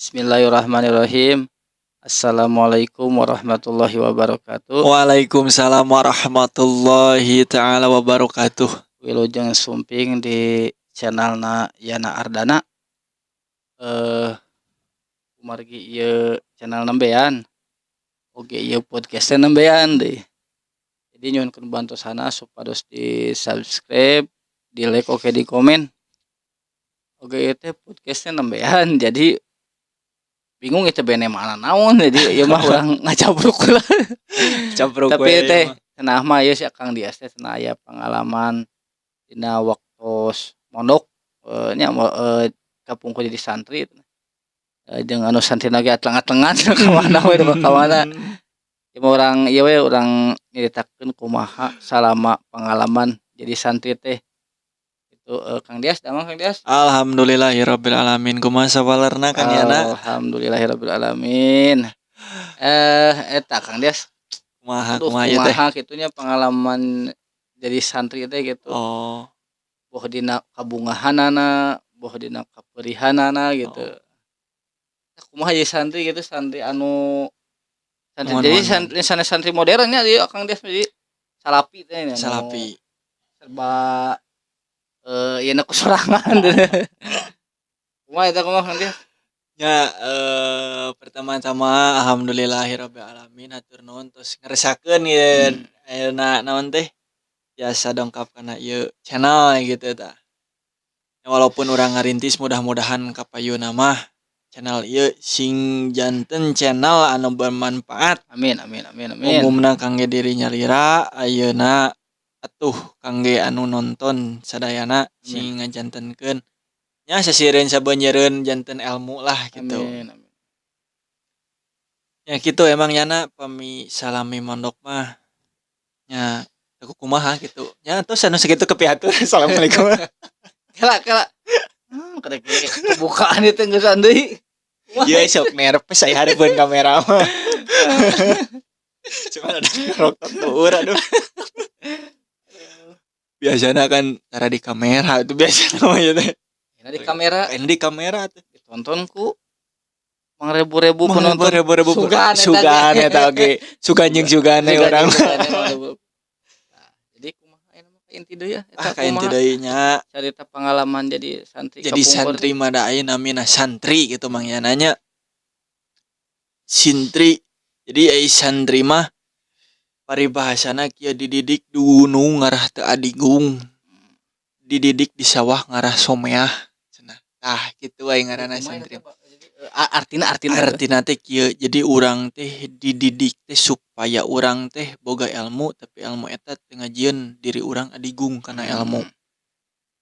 Bismillahirrahmanirrahim. Assalamualaikum warahmatullahi wabarakatuh. Waalaikumsalam warahmatullahi taala wabarakatuh. Wilujeng sumping di channelna Yana Ardana. Kumargi ieu channel nembean. Oge ieu podcast teh nembean deui. Jadi nyuhunkeun bantosana supados di subscribe, di like, oge di komen. Oge ieu teh podcastnya nembean, jadi bingung itu bene mana naon, jadi ieu mah urang ngacapruk lah. Capruk Tapi we teh ieu mah. Cenah mah ieu si Akang Dias teh cenah aya pengalaman dina waktos mondok, nya kapungkur jadi santri, jeung anu santrina ge atleng-atlengan ka mana we ka mana. Ieu mah urang ieu we, urang nyaritakeun kumaha salama pengalaman jadi santri teh. Itu, Kang Dias, damang Kang Dias? Alhamdulillahirabbil alamin. Kumaha sabalerna, Kang Yana? Alhamdulillahirabbil alamin. Eta Kang Dias. Kumaha? Aduh, Kumaha ieu teh? Kumaha kitu nya pengalaman jadi santri teh gitu. Oh. Boh dina kabungahanana, boh dina kapeurihanana gitu. Oh. Kumaha jadi santri gitu, santri anu santri Nuhun, jadi nuhun. Santri sanes santri modern nya ieu Kang Dias, jadi salapi teh anu Salapi. Serba ieu ku sorangan. Kumaha eta, kumaha, Kang Dias? Ya, pertama-tama alhamdulillahirabbil alamin, hatur nuhun tos ngeresakeun ieu ayeuna naon teh biasa dongkap kana ieu channel gitu tah. Walaupun urang ngarintis, mudah-mudahan kapayunna mah channel ieu sing janten channel anu bermanfaat. Amin, amin, amin, amin. Umumna kangge diri nyalira ayeuna atuh, kangge anu nonton sadayana sing ngajantenkeun nya sasieureun sabeunjeureun janten elmu lah gitu. Amin, amin. Ya kitu emang nyana pami salami mondok mah nya teu kumaha gitu nya, tos anu sakitu kapihatur. Assalamualaikum. Kela, kela. Karek kebukaan itu geus deui. Ieu sok nervous saya hareupeun kamera mah. Cuman ada ngerokok tuur, aduh. Biasana kan tara di kamera itu biasa namanya teh. Nah, di kamera. Lain di kamera tuh. Ditonton ku mangrebu-rebu penonton. Ribu-ribu. Sugan eta Sugan ge. Eta oge. Sugan jeung sugane Sugan urang. Jeung sugane mangrebu. Nah, jadi kumaha ayeuna mah, ka inti deui ya eta? Ah, ka inti Kumaha deui nya. Carita pengalaman jadi santri Jadi kapungkur? Santri mah da aya namina santri gitu, Mang Yana nya. Sintri. Jadi ai santri mah paribahasana kieu: dididik di gunung ngarah teu adigung. Dididik di sawah ngarah someah cenah. Tah kitu ai ngaranna Kumaha santri. Eta, Pak? Jadi artina artina Artina teh kieu, jadi urang teh dididik teh supaya urang teh boga ilmu, tapi ilmu eta teu ngajieun diri urang adigung kana ilmu.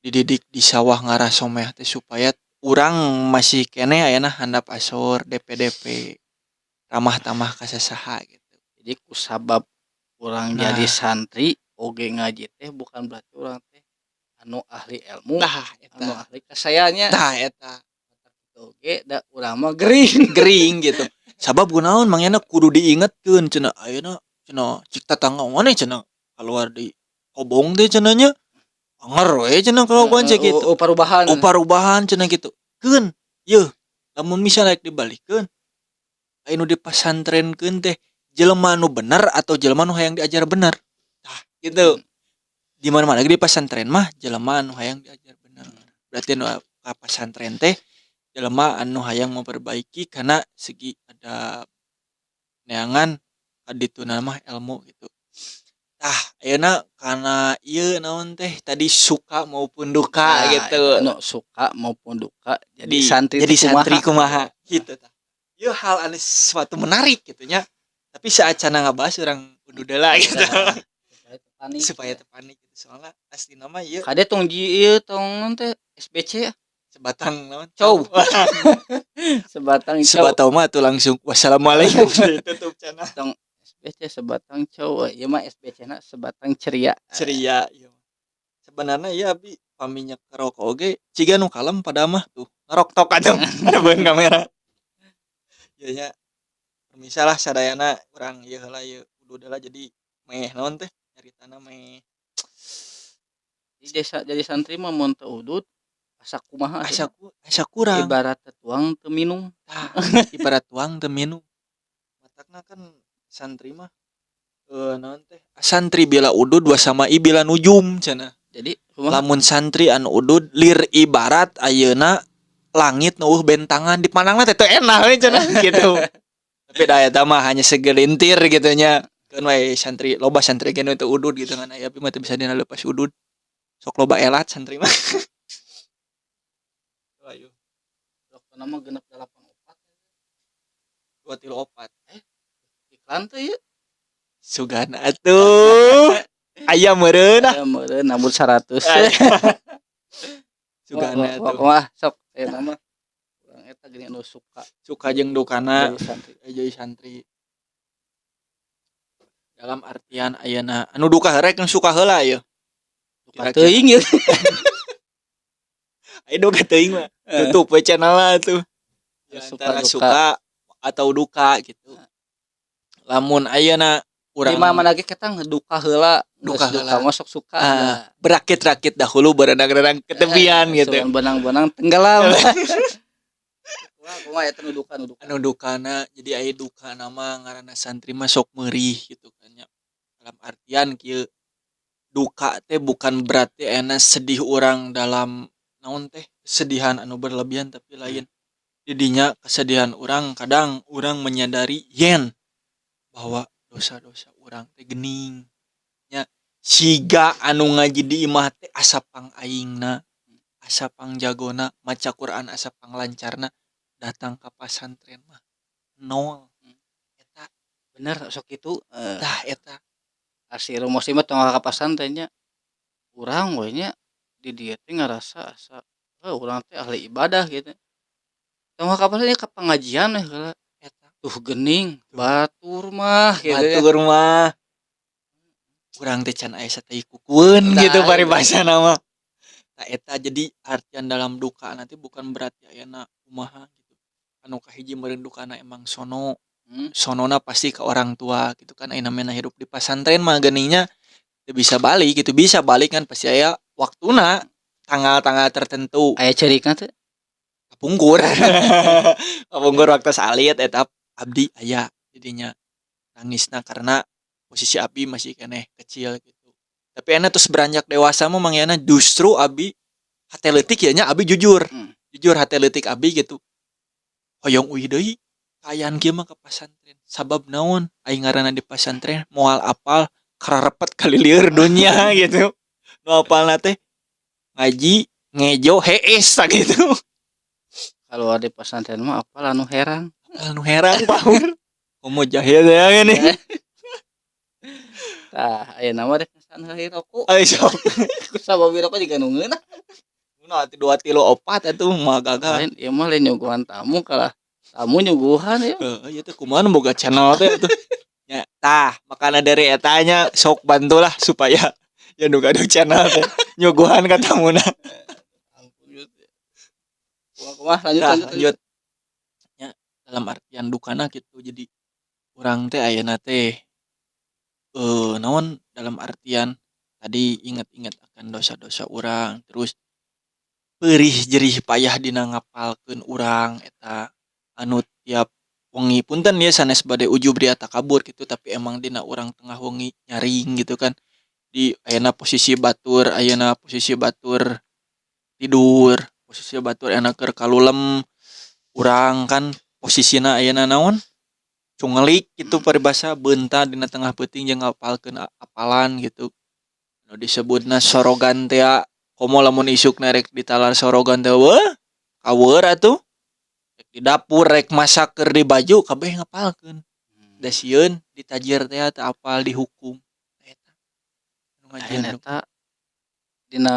Dididik di sawah ngarah someah teh supaya urang masih keneh ayeuna handap asor DPDP, ramah tamah ka sasaha gitu. Jadi kusabab urang Nah. jadi santri oge ngaji teh bukan berarti urang teh anu ahli ilmu, Tah anu eta. Ahli kasayanya. Tah eta. Oge da urang mah gering. Gering gitu. Sabab kunaon, Mang Yana, kudu diingetkeun cenah ayeuna cenah cik tatangga maneh cenah keluar di kobong teh cenah nya anger we cenah kalakuan cek gitu. Oh, parubahan. Oh, parubahan cenah gitu. Keun yeuh lamun misalnya rek dibalikeun, aya nu dipasantrenkeun teh jelema nu bener atau jelema nu hayang diajar bener? Tah gitu. Di mana-mana ge di pasantren mah jelema anu hayang diajar bener. Berarti nu ka pasantren teh jelema anu hayang memperbaiki karena segi ada neangan kadituna mah ilmu gitu. Tah, ayeuna kana ieu naon teh tadi, suka maupun duka Nah, gitu. eta nu suka maupun duka jadi Di santri jadi teh kumaha? Santri kumaha gitu tah. Ieu hal anu sesuatu menarik gitu nya. Tapi saacana ngabahas urang kudu heula gitu. Nah, supaya teu panik. Supaya teu panik gitu. Soalna aslina mah ieu Kade tong ji ieu, tong naon teh SBC ya. Sebatang naon? Cow. Sebatang cow. Sebatang mah tuh langsung wassalamualaikum, tutup channel. Tong SBC sebatang cow, ieu mah SBC na sebatang ceria. Ceria ieu mah. Sebenarnya ieu abi pami ngerokok oge ciga nu kalem pada mah tuh ngeroktok atuh hareupeun kamera. Ieu nya permisa lah sadayana, urang ieu heula, ieu kudu heula, jadi meh naon teh nyaritana meh. Di desa jadi santri mah mun teu udud Asa kumaha Asa atuh. Asa kurang. Ibarat teu tuang teu minum. Tah, ibarat tuang teu minum. Matakna kan santri mah naon teh, santri bila udud wa samai bila nujum cenah. Jadi kumaha? Lamun santri anu udud lir ibarat ayeuna langit nu euweuh bentangan, dipandangna teh teu enak we cenah gitu. Tapi da eta mah hanya segelintir gitu nya. Keun we santri, loba santri ge nu teu udud gitu, ngan aya abi mah teu bisa dina leupas udud. Sok loba elat santri mah. Ayo. Waktuna mah 6.38. 234. Iklan teh ieu. Sugan atuh. Aya meureun ah. Aya meureun nambut 100. Sugana atuh. Wah, sok ayeuna mah urang eta geuning anu suka Suka jeung dukana jadi santri. Jadi santri. Dalam artian ayeuna anu duka rek nu suka heula ieu. Duka teuing ieu. Aya duka teuing mah. Tutup we channel atuh. Ya, Suka antara duka. Suka atau duka gitu. Lamun ayeuna urang Di mana ge ketang duka heula, geus Duka duka heula. mah sok suka. Ah, berakit-rakit dahulu, berenang-renang ke tepian gitu. Sugan benang-benang tenggelam. Kumaha kumaha eta nu duka, nu duka? Anu dukana, jadi aya dukana mah ngaranna santri mah sok meurih gitu kan nya. Dalam artian kieu, duka teh bukan berarti ayeuna sedih urang dalam naon teh, kesedihan anu berlebihan, tapi lain. Didinya kesedihan urang, kadang urang menyadari yen bahwa dosa-dosa urang teh geuning nya, siga anu ngaji di imah teh asa pang aingna, asa pang jagona, maca Quran asa panglancarna, datang ka pasantren mah nol eta. Bener sok kitu. Tah, eta. Asli rumus mah tong ka pasantren nya. Urang we nya di dieu teh ngarasa asa heuh urang teh ahli ibadah gitu. Tong ka pasantren, ka pengajian we heula. Eta. Tuh geuning batur mah gitu ya. Batur mah urang teh can aya satai kukueun Tah, gitu itu. Paribasana mah. Tah, eta jadi artian dalam duka nanti bukan berarti ayeuna kumaha gitu. Anu kahiji meureun dukana emang sono. Sonona pasti ke orang tua gitu kan, ayeuna mah hirup di pasantren mah geuning nya teu bisa balik gitu, bisa balik kan pasti aya waktuna, tanggal-tanggal tertentu. Aya ceurikna teu? Kapungkur. Kapungkur waktu alit eta abdi aya didinya nangisna karena posisi abdi masih keneh kecil gitu. Tapi ayeuna tos beranjak dewasa mah, Mang Yana, justru abi hate leutik ya nya, abi jujur. Jujur hate leutik abi gitu. Hoyong uih deui kaayaan kieu mah ka pasantren. Sabab naon? Ai ngaranna di pasantren moal apal kararepet kalilieur dunya gitu. Nu apalna teh ngaji, ngejo, hees sakitu. Kalau di pesantren mah apal anu herang. Anu herang paur. Komo jahil ya gini. Tah, ayeuna mah rek ngesan heula rokok. Ayo sok. Ku sabab rokok juga nu ngeunah. Nah, 2 3 4 atuh mah gagal. Lain ieu mah lain nyuguhan tamu, kalah tamu nyuguhan ya. Heeh, ieu teh kumaha nu boga channel teh atuh. Nya, tah, makana dari eta nya sok bantulah supaya ya nu gaduh channel teh nyuguhan ka tamuna. Ampun ieu teh. Kumaha kumaha, lanjut. Tah, Lanjut, lanjut. Lanjut. Nya, dalam artian dukana gitu, jadi urang teh ayeuna teh naon, dalam artian tadi inget-inget akan dosa-dosa urang, terus perih jerih payah dina ngapalkeun urang eta anu tiap wengi. Punten ya, sanes bade ujub ria takabur gitu, tapi emang dina urang tengah wengi nyaring gitu kan, di ayeuna posisi batur, ayeuna posisi batur tidur, posisi batur ayeuna keur kalulem, urang kan posisina ayeuna naon, cungelik gitu, paribasa beunta dina tengah peuting jeung ngapalkeun apalan gitu, nu disebutna sorogan tea. Komo lamun isukna rek ditalar sorogan teh, weuh kaweur atuh. Rek di dapur, rek masak, keur di baju, kabeh ngapalkeun da sieun ditajir teh teu apal, dihukum eta nu Lain ngajieun. Eta dina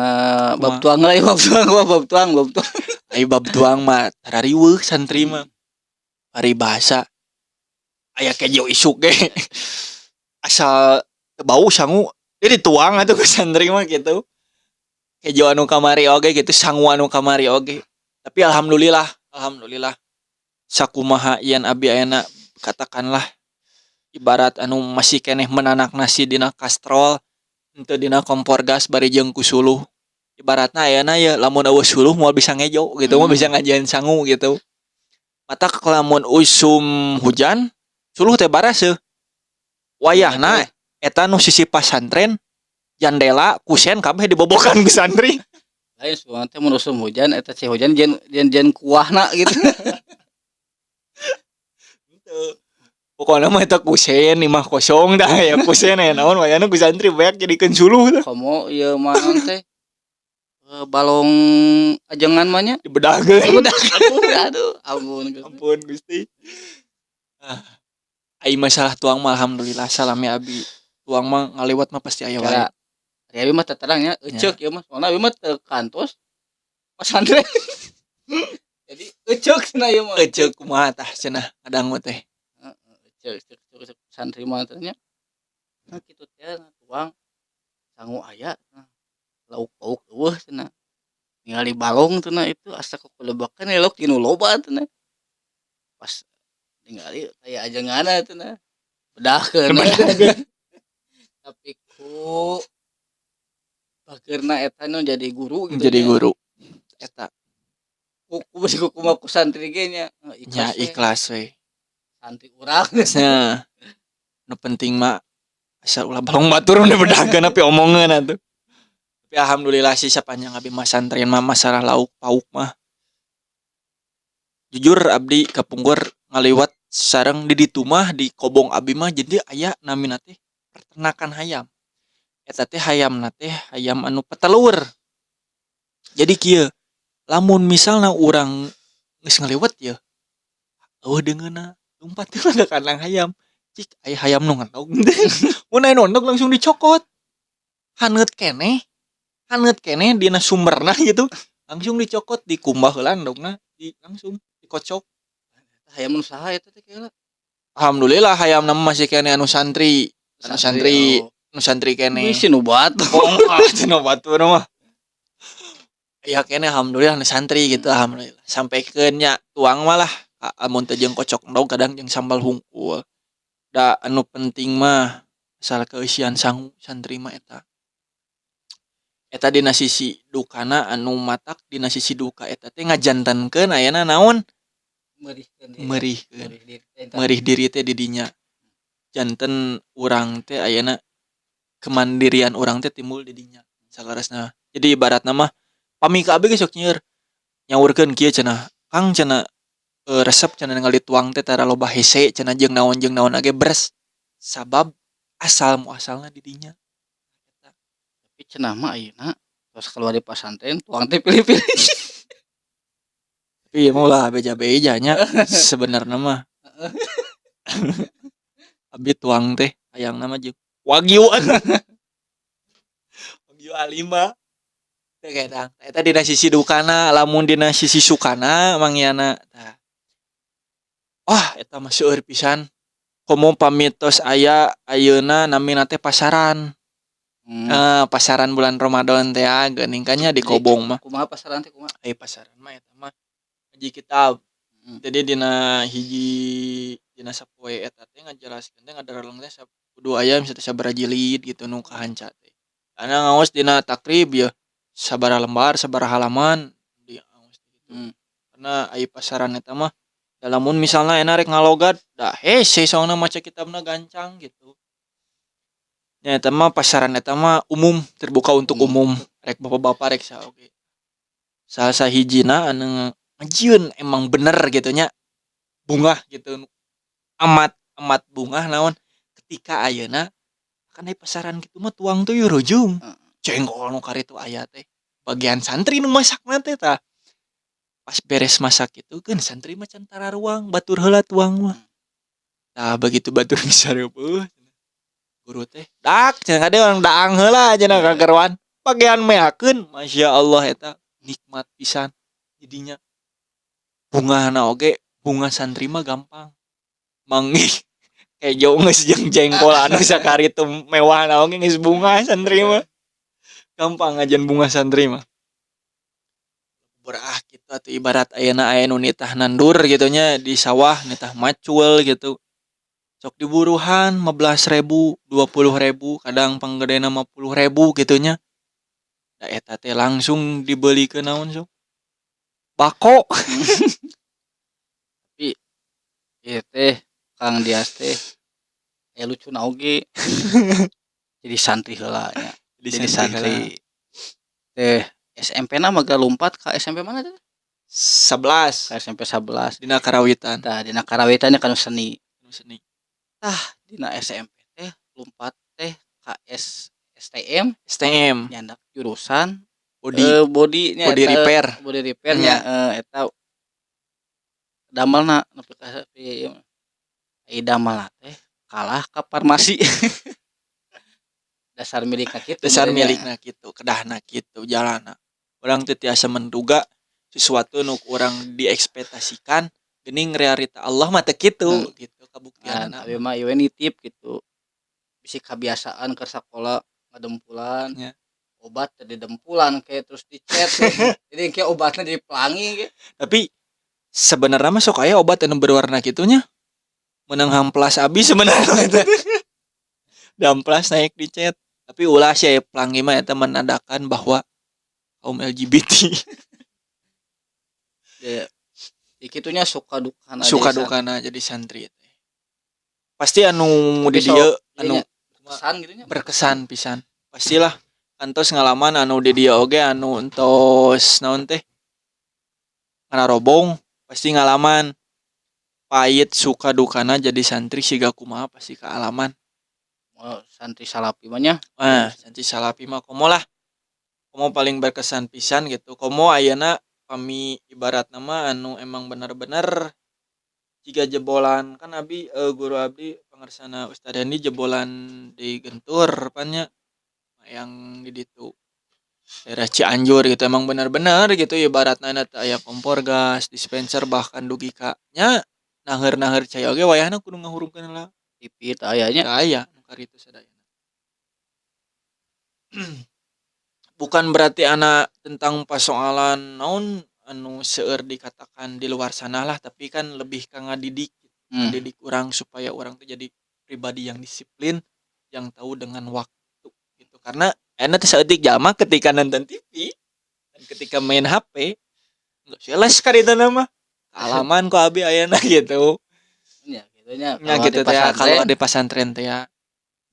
bab Kumaha? Tuang lah, bab tuang, bab tuang, bab tuang. Ai bab tuang mah tarariweuh santri mah. Paribasa aya kejo isuk ge asal teu bau sangu dia dituang atuh ke santri mah gitu. Kejo anu kamari oge gitu, sangu anu kamari oge. Tapi alhamdulillah, alhamdulillah sakumaha yen abi ayeuna katakanlah ibarat anu masih keneh menanak nasi dina kastrol henteu dina kompor gas bari jeung ku suluh. Ibaratna ayeuna ye lamun euweuh suluh moal bisa ngejo gitu, moal bisa ngajieun sangu gitu. Matak lamun usum hujan suluh teh baraseuh. Wayahna eta nu sisi pasantren jandela kusen kabeh dibobokan ku santri. Lain sugan teh mun usum hujan eta si hujan jeung jeung jeung kuahna gitu. Henteu. Pokona mah eta kusen imah kosong dah ya kusen aya naon wayahna ku santri beak jadikeun suluh tah. Komo ieu mah naon teh, balong ajengan mah nya. Dibedahkeun. Aduh, ampun Gusti. Ampun Gusti. Ah, ai masalah tuang mah alhamdulillah salami abi. Tuang mah ngaliwat mah pasti aya wae. Ari abi mah teu terang nya, euceuk ieu mah. Soalna abi mah teu kantos pasantren. Jadi euceuk cenah ieu mah. Euceuk kumaha tah cenah ngadangu teh. Heeh, euceuk euceuk euceuk santri mah teh nya. Nah kitu teh tuang sangu aya lauk pauk euweuh cenah. Ningali balong cenah itu asa kukulebakeun elok tinu loba cenah. Pas ningali aya ajenganna cenah. Bedahkeun. Tapi ku bageurna eta nu jadi guru gitu jadi nya. Guru eta. Ku ku kumaha ku santri ge nya nya ikhlas we. Ikhlas we. Santri urang. Nah, nu penting mah asal ulah balong batur nu dibedahkeun tapi omongeun atuh. Tapi alhamdulillah sih sapanjang abi masantren mah masalah lauk pauk mah jujur abdi kapungkur ngaliwat sareng di ditu mah di kobong abi mah jadi aya namina teh peternakan hayam. Eta teh hayamna teh hayam anu petelur. Jadi kieu, lamun misalna urang geus ngaliwet ye euweuh deungeunna, lumpat heula ka kandang hayam, cik aya hayam nu ngendog teh. Mun aya nu ngendog langsung dicokot. Haneut keneh dina sumberna gitu, langsung dicokot, dikumbah heula endogna, di langsung dikocok. Hayam nu saha eta teh kira? Alhamdulillah hayamna mah masih keneh anu santri, anu santri, oh. Nu santri keneh. Bisi nu batur. Oh, cenah batur mah. Ya keneh alhamdulillah nu santri gitu, alhamdulillah. Sampaikeun nya tuang mah lah amun teu jeung kocok endog kadang jeung sambal hungkul. Da anu penting mah asal keeusian sangu santri mah eta. Eta dina sisi dukana anu matak dina sisi duka eta teh ngajantenkeun ayana naon? Meurihkeun diri. Meurihkeun. Meurih diri teh. Meurih diri teh di dinya. Janten urang teh ayana kemandirian urang teh timbul di dinya saleresna. Jadi ibaratna mah pami ka abi ge sok nyieur nyaurkeun kieu cenah, Kang cenah, resep cenah ningali tuang teh tara loba hese cenah jeung naon ge beres. Sabab asal muasalna di dinya. Tapi cenah mah ayeuna tos keluar di pasantren tuang teh pilih-pilih. Tapi ieu mah ulah beja-beja nya sebenarna mah. Abi tuang teh hayangna mah jeung wagyu. Wagyu A5. Teh eta eta dina sisi dukana, lamun dina sisi sukana mangiana tah. Wah, eta mah seueur pisan. Komo pami tos aya ayeuna namina teh pasaran. Pasaran bulan Ramadan teh geuning kan nya di Jadi, kobong mah. Kumaha pasaran teh kumaha? Ai pasaran mah eta mah ngaji kitab. Jadi dina hiji dina sapoe eta teh ngajelaskeun teh ngadareleng teh kudu aya misalnya sabaraha jilid gitu nu kahanca teh. Karena ngaos dina takrib ya sabaraha lembar, sabaraha halaman di ngaos gitu. Karena ai pasaran eta mah da lamun misalna ayeuna rek ngalogat da hese soalna maca kitabna gancang gitu. Nya eta mah pasaran eta mah umum, terbuka untuk umum, rek bapak-bapak rek saha oge. Salah sahijina anu ngajieun emang bener gitu nya bungah gitu, amat amat bungah naon ketika ayeuna kan ai pasaran kitu mah tuang teh rujung. Jengkol nu karitu aya teh bagian santri nu masakna teh tah. Pas beres masak itu kan santri mah can tararuang, batur heula tuang mah. Tah begitu batur geus sareupeut, guru teh dak cenah kade urang daang heula cenah kageroan bagian meakeun, masya Allah eta nikmat pisan jadinya. Bungahna oge bunga santri mah gampang manggih kejo geus jeung jengkol anu sakaritu mewahna oge geus bunga santri mah, gampang ngajian bunga santri mah. Berah kitu atuh ibarat ayeuna aya nu nitah nandur gitu nya di sawah, nitah macul gitu, sok diburuhan 15.000, 20.000, kadang panggedena 50.000 gitu nya. Da eta teh langsung dibeulikeun naon, sok bako. Tapi ieu teh Kang Dias teh aya lucuna oge jadi santri heula nya. Jadi santri teh SMP na mah lompat ka SMP mana teh? 11. Ka SMP 11. Dina Karawitan. Tah, dina Karawitan nya kanu seni. Nu seni. Tah, dina SMP teh lompat teh ka STM. STM. Nyandak jurusan body. Body nya. Body eta, repair. Body repair nya, eta damelna nepi ka ieu mah. Ai damelna teh kalah ka farmasi. Dasar milikna kitu Dasar meureun nya. Milikna kitu, kedahna kitu jalana. Urang teu tiasa menduga sesuatu nu ku urang diekspektasikan, geuning realita Allah mah teu kitu gitu Nah, kabuktianna. Abi mah ieu we nitip gitu. Bisi kabiasaan keur sakola ngadempulan. Obat teh didempulan kayak terus dicet. Jadi kayak obatnya jadi pelangi ge. Tapi sebenarnya mah sok aya obat anu berwarna kitu nya. Meunang hamplas abi sebenarnya teh. Damplas naik dicet. Tapi ulah sih, aya pelangi mah eta menandakan bahwa kaum LGBT. Ya, di kitunya suka dukana. Suka jadi dukana jadi santri teh. Pasti anu Tapi di dieu sok, anu ieu nya, berkesan gitu nya. Berkesan pisan. Pastilah kantos ngalaman anu di dieu oge anu entos naon teh, ngarobong pasti ngalaman pahit suka dukana jadi santri siga kumaha, pasti kaalaman. Oh, santri salapi mah nya. Ah, santri salapi mah komo lah, komo paling berkesan pisan gitu. Komo ayeuna pami ibaratna mah anu emang bener-bener jiga jebolan kan abi, guru abdi pangersana Ustad Hendi jebolan di Gentur pan nya, yang di ditu daerah Cianjur gitu. Emang bener-bener gitu, ibaratna teu aya kompor gas, dispenser, bahkan dugi ka nya naheur-naheur cai oge wayahna kudu ngahurungkeun heula. TV teu aya nya. Teu aya nu karitu sadayana. Bukan berarti ana tentang persoalan naon anu seueur dikatakan di luar sana lah, tapi kan lebih ka ngadidik, ngadidik urang supaya urang teh jadi pribadi yang disiplin, yang tahu dengan waktu gitu. Karena ayeuna teh saeutik jalma ketika nonton TV dan ketika main HP geus jelas karituna mah. Kaalaman ku abi ayeuna gitu. Nya kitu nya. Nya kalau gitu di teh ya, kalau pasantren di pasantren teh ya.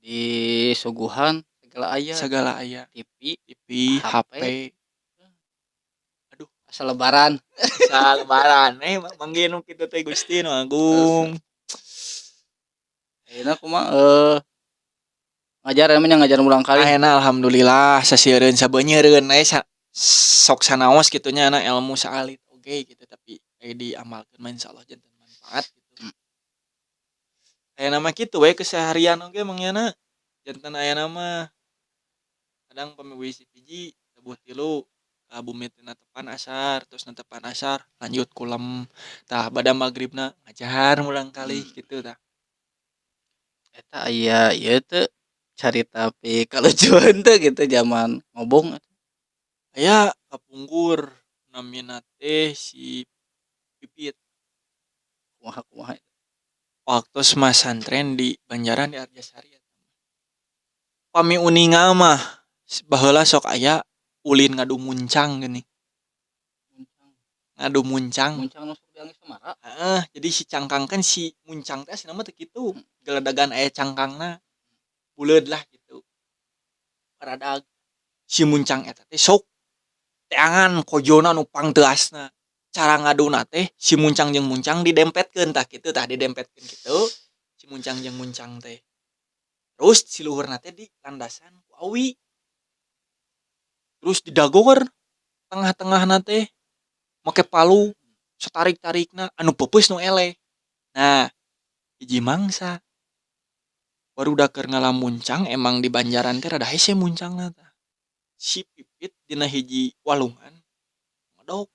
Di suguhan segala aya. Segala aya. TV, TV, HP. HP. Aduh. Asa lebaran. Asa lebaran eh manggih nu kitu teh, Gusti nu Agung. Ayeuna kumaha, ngajar emang ngajar murangkalih? Ayeuna alhamdulillah sasieureun sabeunyereun we sok sanaos kitu nya na ilmu saalit oge gitu, tapi aya diamalkeun mah insyaallah janten manfaat gitu. Ayeuna mah kitu we keseharian oge, Mang Yana. Janten ayeuna mah kadang pami hiji subuh 3 ka bumi teh netepan asar, terus netepan asar lanjut kulem, tah bada magribna ngajar murangkalih gitu tah. Eta aya ieu teu, carita pikalucuan teu gitu zaman ngobong? Aya, kapungkur namina teh si Pipit. Kumaha kumaha? Waktu masantren di Banjaran, di Arjasari. Pami uninga mah baheula sok aya ulin ngadu muncang geuning. Ngadu muncang. Muncang nu sok diangge samara? Heeh, jadi si cangkang kan, si muncang teh aslinya mah teu kitu. Geledegan aya cangkangna. Buleud lah gitu. Paradag. Si muncang eta teh sok teangan kojona nu pangteuasna. Cara ngaduna teh si muncang jeung muncang didempetkeun tah kitu tah, didempetkeun kitu si muncang jeung muncang teh. Terus si luhurna teh di landasan ku awi. Terus didagor tengah-tengahna teh make palu satarik-tarikna, anu peupeus nu eleh. Nah, hiji mangsa barudak keur ngala muncang, emang di Banjaran teh rada hese muncangna tah. Si Pipit dina hiji walungan ngodok.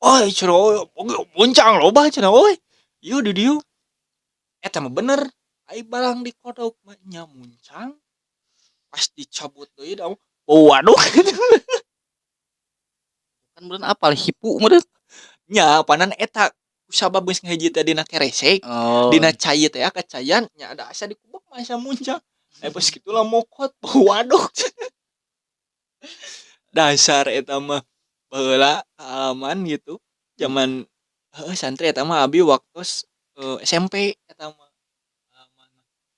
"Oi," cenah, "muncang loba," cenah, "euy. Ieu di dieu." Eta mah bener, ai barang dikodok mah nya muncang. Pas dicabut deui da waduh. Kan meureun apal hipu meureun. Nya panan eta kusabab geus ngahiji teh dina keresek, dina cai teh kacayan nya ada asa dikubek mah asa muncang. Eh, pas kitu lah mokot, waduh. Dasar eta mah baheula kaalaman gitu zaman heeh santri eta mah abi waktos SMP eta mah.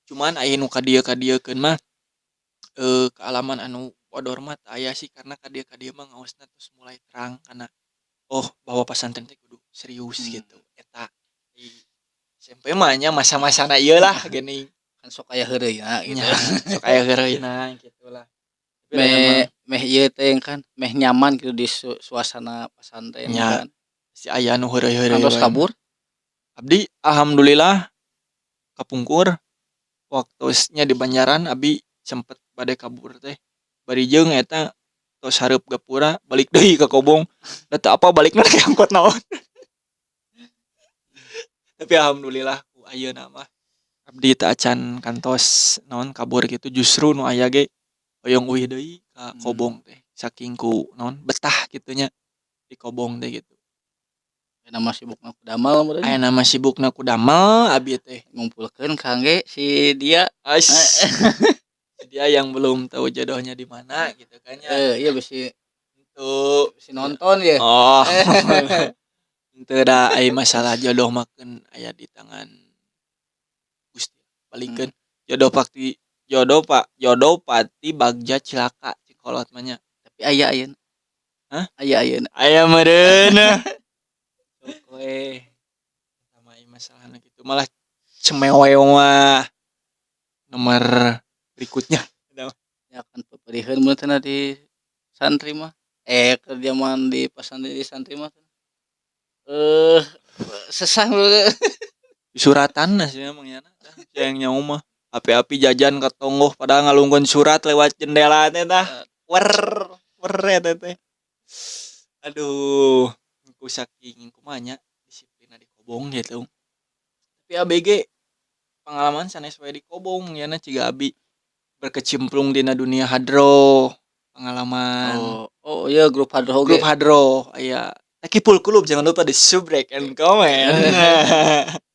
Cuman aya nu ka dieu ka-dieukeun mah kaalaman anu bodor mah teu aya sih karena ka dieu ka dieu mah ngaosna tos mulai terang karena oh bahwa pasantren teh kudu serius gitu eta di SMP mah nya masa-masana ieu lah geuning. Kan sok aya heureuyna gitu. Nya sok aya heureuyna kitu lah. Meh meh ieu teh kan meh nyaman gitu di suasana pasantren nya kan. Si aya nu heureuy-heureuy Kantos wae. Kabur? Abdi alhamdulillah kapungkur waktusnya di Banjaran abi sempet bade kabur teh bari jeung eta tos hareup gapura balik deui ka Kobong da teu apal balikna naek angkot naon. Tapi alhamdulillah ku ayeuna mah abdi teu acan kantos naon kabur kitu, justru nu aya ge hoyong uih deui ka Kobong teh saking ku naon betah kitu nya di Kobong teh gitu. Ayeuna mah sibukna ku damel meureun. Ayeuna mah sibukna ku damel abi teh. Ngumpulkeun kangge si dia. Ais. Dia yang belum tahu jodohnya di mana gitu kan ya. Iya bisi Henteu. Bisi nonton ya. Oh. Henteu da ai masalah jodoh mah keun aya di tangan Gusti balikeun. Jodoh pasti jodoh pak jodoh pati bagja cilaka cek kolot mah nya. Tapi aya ayeuna. Hah? Aya ayeuna. Aya meureun. Sok we. Sama ai masalahna kitu malah cemewew mah nomor berikutnya. Ya kan peperiheun mun cenah di santri mah. Keur zaman di pasantren di santri mah sesah. Suratan sih emang nya yang nyaho mah. Api-api jajan ka tonggoh padahal ngalungkeun surat lewat jendela teh tah. Wer wer eta teh. Aduh, ku saking kumaha nya disiplinna di Kobong gitu. Tapi ABG pengalaman sanes we di Kobong nya ciga abi berkecimpung dina dunia hadroh pengalaman. Oh, oh iya, grup hadroh oge. Grup hadroh aya Takipul Kulub, jangan lupa di subrek and komen.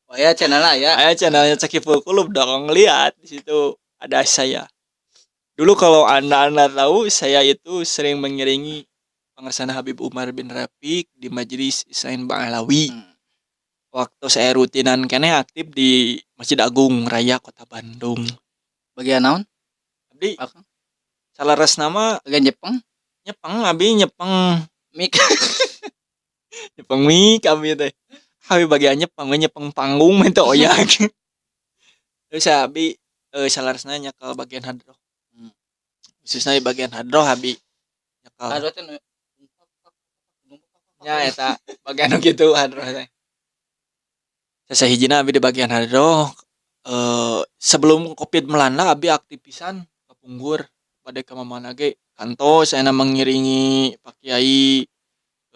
Oh ya, channelnya ya. Aya channelnya Takipul Kulub dong, lihat di situ ada saya. Dulu kalau anda tahu, saya itu sering mengiringi Pangersana Habib Umar bin Rafiq di Majelis Isnain Ba'alawi. Waktu saya rutinan keneh aktif di Masjid Agung Raya Kota Bandung. Bagian naon? Abdi Akang? Saleresna mah Bagian nyepeng? Nyepeng, abi nyepeng. Mik. Nyepeng mik abi teh. Abi bagian nyepeng we, nyepeng panggung mah teu oyak. Terus abi saleresna nyekel bagian hadroh. Khususnya di bagian hadroh abi nyekel. Hadroh teh nu Nya eta bagian nu kitu hadroh teh. Sasahijina abi di bagian hadroh, sebelum Covid melanda abi aktif pisan kapungkur bade ka mamana ge kantos ayeuna mengiringi Pak Kiai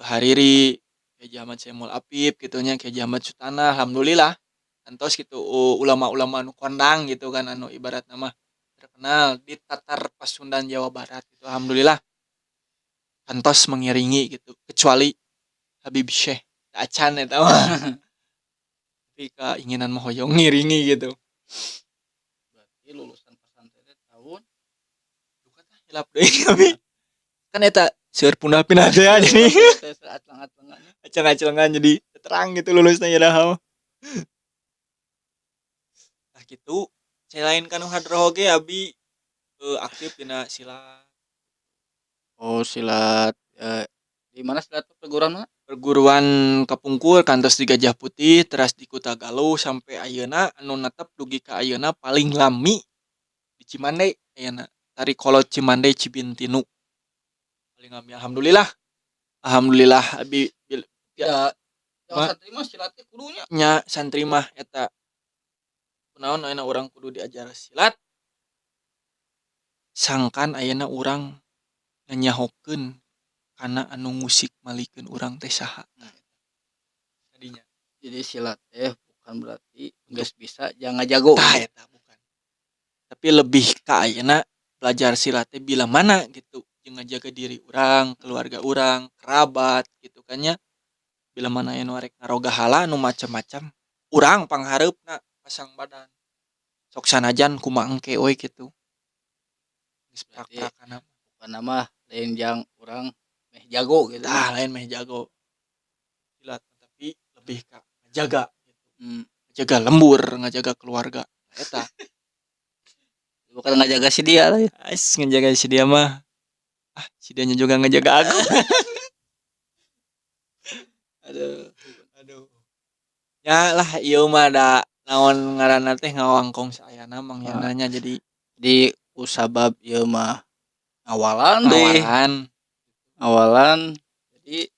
Hariri, Kiai Ahmad Saimul Afif kitu nya, Kiai Ahmad Sutana, alhamdulillah kantos gitu ulama-ulama anu kondang gitu kan, anu ibaratna mah terkenal di tatar Pasundan Jawa Barat gitu, alhamdulillah kantos mengiringi gitu, kecuali Habib Syekh acan eta mah. Tapi keinginan mah hoyong ngiringi gitu. Berarti lulusan pesantren teh tahun Duka tah hilap deui abi. Kan eta seueur punah-pinah teh jadi. Aclang-aclangan. Acang-acangan jadi terang gitu lulusnya ya dah. Nah gitu, selain kanu hadroh oge abi aktif dina silat. Oh, silat, di mana silat perguruan mana? Perguruan kapungkur kantos di Gajah Putih teras di Kutagaluh sampai ayeuna anu netep dugi ka ayeuna paling lami di Cimande ayeuna Tarikolot Cimande Cibintinu paling lami, alhamdulillah, alhamdulillah abi Ya, yang Ma- santri mah silatnya kudunya. Nya santri mah eta kunaon ayeuna urang kudu diajar silat, sangkan ayeuna urang nganyahokeun kana anu ngusik malikeun urang teh saha tadinya. Jadi silat teh bukan berarti geus bisa jangan jago. Tah eta bukan, tapi lebih ka ayeuna belajar silat teh bila mana gitu jeung ngajaga diri urang, keluarga urang, kerabat gitu kan nya, bila mana aya nu arek ngarogahala nu macam-macam urang panghareupna pasang badan sok sanajan kumaha engke we kitu geus Berarti prak-prakanna. Pokona mah lain jang urang meh jago gitu. Tah, lain meh jago silat, tapi lebih ka ngajaga gitu. Ngajaga lembur, ngajaga keluarga eta. Bukan ngajaga si dia lah ya. Ais, ngajaga si dia mah. Ah, si dianya juga ngajaga aku. Aduh. Aduh. Ya lah ieu mah da naon ngaranna teh ngawangkong saayana Mang Yana nya, jadi di kusabab ieu mah ngawalan deui. Ngawalan. Ngawalan jadi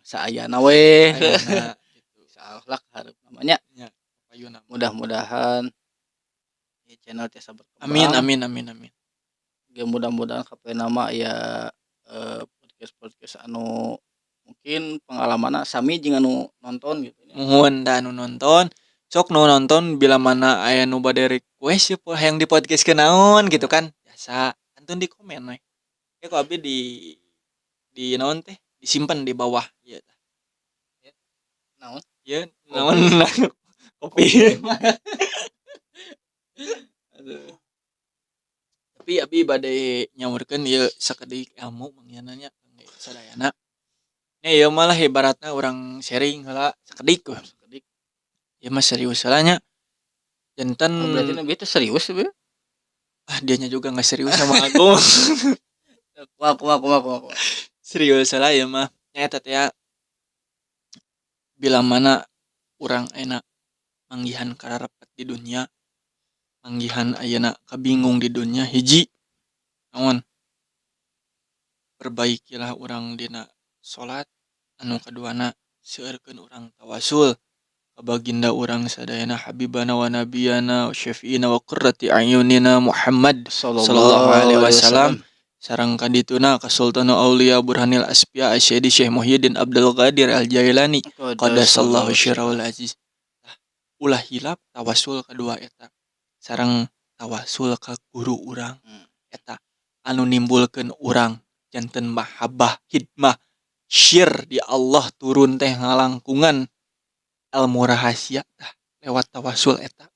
saayana we. Saayana gitu. Insyaallah lah kaharepna mah nya. Nya, payuna. Mudah-mudahan di channel tiasa berkembang. Amin amin amin amin. Ya mudah-mudahan kapayuna mah aya podcast-podcast anu mungkin pengalamanna sami jeung anu nonton gitu nya. Muhun da anu nonton, sok nu nonton bila mana aya nu bade request ye hayang di podcastkeun naon gitu kan. Biasa kantun di komen we. Ke ku abi di naon teh disimpen di bawah ieu tah. Naon? Ieu naon? Kopi. Aduh. Tapi abi bade nyaurkeun ieu sakedik ilmu Mang Yana nya kangge sadayana. Nya ieu mah lah ibaratna urang sharing heula sakedik we. Sakedik. Ieu mah serius heula nya. Janten Oh, berarti nu bieu teh serius we? Ah, dianya juga nggak serius sama aku. Kumaha kumaha kumaha kumaha. Serius heula ieu mah. Nya eta teh ya, bila mana urang ayeuna manggihan kararepet di dunia, manggihan ayeuna kabingung di dunia, hiji naon, perbaikilah urang dina salat, anu kaduana seueurkeun urang tawasul ka baginda urang sadayana, habibana wa nabiyana wa syafiina wa qurrati a'yunina Muhammad sallallahu alaihi wasallam, sareng kadituna ka Sultanul Auliya Burhanil Asfiya Asyidi Syekh Muhyiddin Abdul Qadir Al Jailani qaddasallahu syirahul aziz. Tah, ulah hilap tawasul kadua eta sareng tawasul ka guru urang eta anu nimbulkeun urang janten mahabbah, hikmah, syir di Allah turun teh ngalangkungan ilmu rahasia. Tah, lewat tawasul eta.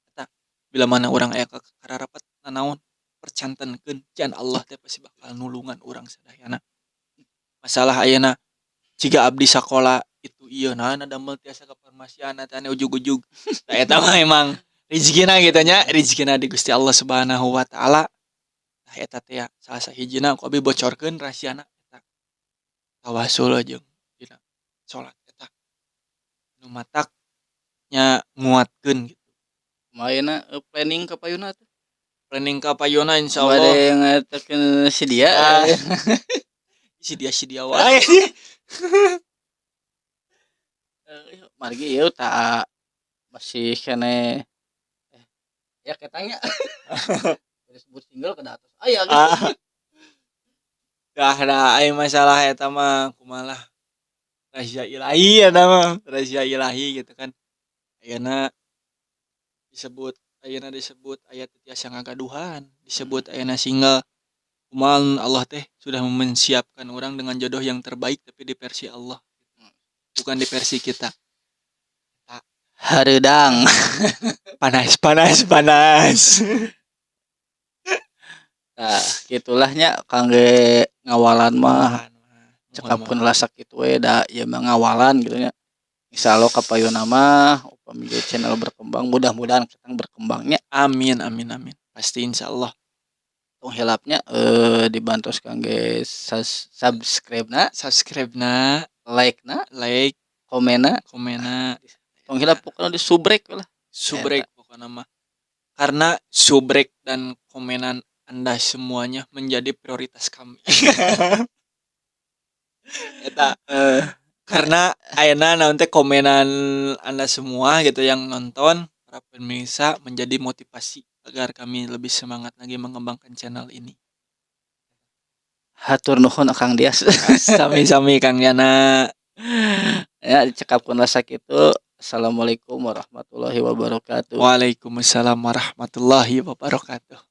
Eta bila mana urang aya kararepet nanaon, percantenkeun jan Allah teh pasti bakal nulungan urang sadayana. Masalah ayeuna jiga abdi sakola itu ieu naon damel tiasa ka farmasian teh ujug-ujug. Tah, eta mah emang rezekina gitu nya, rezekina di Gusti Allah Subhanahu wa taala. Tah, eta teh ya salah sahijina ku abi bocorkeun rahasiana eta. Tawasul jeung dina salat eta. Nu matak nya nguatkeun gitu. Kumaha ayeuna planning ka payuna teh? Planning ka payuna insyaallah. Bade ngaetakeun si dia. Ah. Si dia, si dia wae. Margi ieu tah masih keneh ya ketangnya. Disebut single ke atas aya gitu. Ah. Dah dah aya masalah eta mah kumaha lah. Rahasia ilahi eta mah, rahasia ilahi gitu kan. Ayeuna disebut aya teu tiasa ngagaduhan, disebut ayeuna single. Kumaha Allah teh sudah mempersiapkan orang dengan jodoh yang terbaik tapi di versi Allah, bukan di versi kita. Hareudang. Panas panas panas. Nah, gitulah nya kangge ngawalan mah. Cekapkeun lah sakitu we da ieu mah ngawalan gitu nya. Insyaallah kapayunna mah upami channel berkembang, mudah-mudahan ketang berkembangnya. Amin amin amin. Pasti insyaallah. Tong hilapnya dibantos kangge subscribe-na, subscribe-na, like-na, like, komenna, komenna. Tong hilap pokona di subrek lah. Subrek pokona mah. Karena subrek dan komenan Anda semuanya menjadi prioritas kami. Eta. Karena ayeuna naon teh komenan Anda semua gitu yang nonton, para pemirsa, menjadi motivasi agar kami lebih semangat lagi mengembangkan channel ini. Hatur nuhun, Akang Dias. Sami-sami, Kang Yana. Ya, dicekapkeun lah sakitu. Assalamualaikum warahmatullahi wabarakatuh. Waalaikumsalam warahmatullahi wabarakatuh.